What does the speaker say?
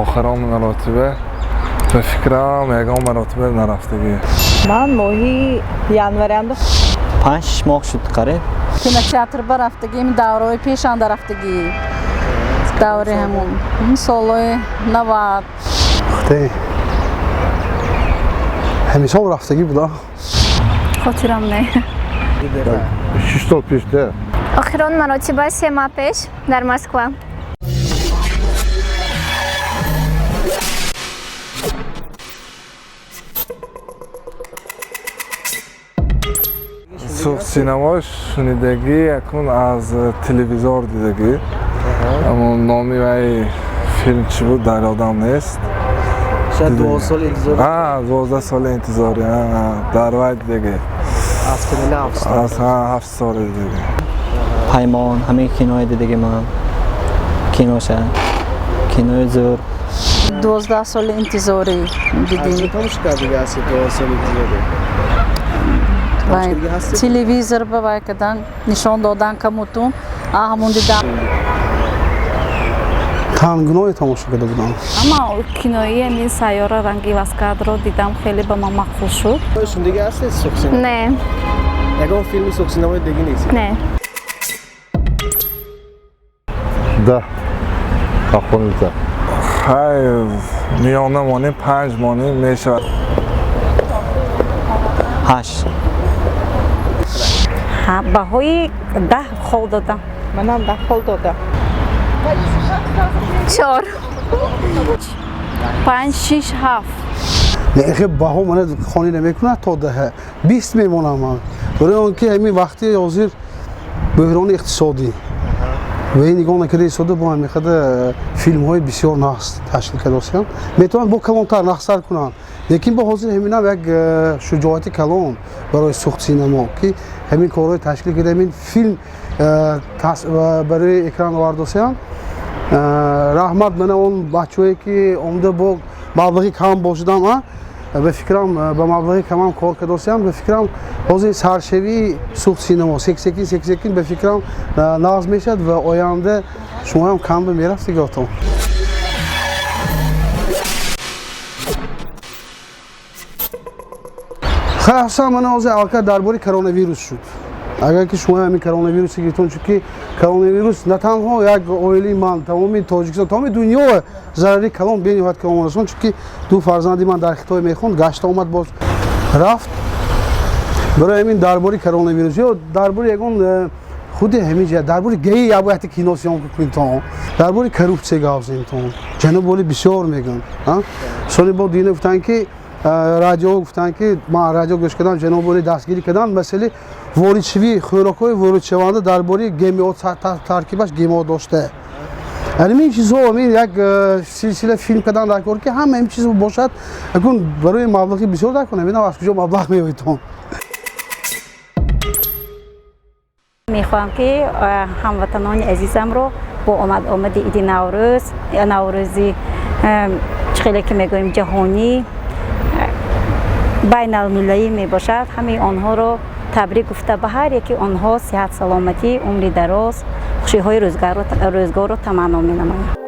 Охирон маротиба ба фикрам ягон маротиба нарафтагӣ. Ман моҳи январянда. 5 моҳ шуд қариб. Кинотеатр ба рафтагӣ, давраҳои пешанда рафтагӣ. Давраи ҳамун солҳои 90. Хте. Ҳамисол рафтагӣ буда. Хотирам не. 6 сол пеш да. Охирон маротиба 3 моҳ пеш дар Москва. Суғд синемо шунидагӣ, якун аз телевизор дидагӣ. Аммо номи вай филм чӣ буд, дар ёдам нест. Шояд 12 сол интизор. 12 сол интизорӣ, дар вай дидагӣ. Аз канали 7 сол. Аз 7 сол дидагӣ. Паймон, ҳамин кинои дидагӣ ман. Киноша. Кинои зӯр. 12 соли интизорӣ дидем. Аз чӣ тамошо кардагӣ ҳастед 12 сол интизорӣ? Телевизор ба вай кардан, нишон додан камутун, ҳамун дидам. Тангиное тамошо карда будам. Ама кинои ҳамин Сайёра ранги васкадро дидам, хеле ба ман маъқул шуд. Шундагӣ ҳастед Суғд синемо? Не. Ягон филми Суғд синемои дигӣ нест? Не. 10 та 15. Хай, миёна монем, 5 монем мешавад. 8. Баҳои 10 хол додам. Манам 10 хол додам. 4. 5, 6, 7. Не, эхе баҳо мана хонӣ намекунад то 10. 20 мемонам ман. Барои он ки ҳамин вақти ҳозир бӯҳрони иқтисодӣ. Ва ин нигоҳ накарда истода бо ҳамин қадар филмҳои бисёр нағз ташкил кардосиянд. Метавонанд бо калонтар нағзтар кунанд. Лекин бо ҳозир ҳаминам як шуҷоати калон барои Суғд синемо, ки ҳамин корҳои ташкил карда, ҳамин филм барои экран овардосиянд. Раҳмат мана он бачаҳое ки омада бо маблағи кам бошидам, ба фикрам ба маблағи камам кор кардосиям, ба фикрам ҳозир саршавии Суғд синемо сек-секин сек-секин ба фикрам нағз мешавад ва оянда шумоям кам ба мерафтиготон. Хай, ҳасан, мана ҳозир аллакай дар бораи коронавирус шуд. Агар ки шумо ҳамин коронавирусе гирифтон, чунки коронавирус на танҳо як оилаи ман, тамоми Тоҷикистон, тамоми дунё зарари калон бениҳоят калон расон, чунки 2 фарзанди ман дар Хитой мехонд, гашта омад, боз рафт. Барои ҳамин дар бораи коронавирус ё дар бораи ягон худи ҳамин ҷиҳат, дар бораи ГАИ як бояд кино съёмка кунитон, дар бораи коррупсия гап занитон. Ҷаноб Олӣ бисёр мегӯянд. Соли бо дина гуфтанд ки радио гуфтанд ки ман радио гӯш кардам, ҷаноб Олӣ дастгирӣ карданд масъалаи воридшавии хӯрокҳои воридшаванда дар бораи ГМО, таркибаш ГМО дошта. Ҳамин чизҳо, ҳамин як силсила филм кардан дар кор, ки ҳама ин чиз бошад, акун барои маблағи бисёр дар кор, намедонам аз куҷо маблағ меоядтон. Мехоҳам ки ҳамватанони азизамро бо омади иди Наврӯз, Наврӯзи чӣ хеле ки мегӯем ҷаҳонӣ, байналмилалӣ мебошад, ҳамаи онҳоро табрик гуфта, ба ҳар яки онҳо сиҳат, саломатӣ, умри дароз, хушиҳои рӯзгорро таманно менамоям.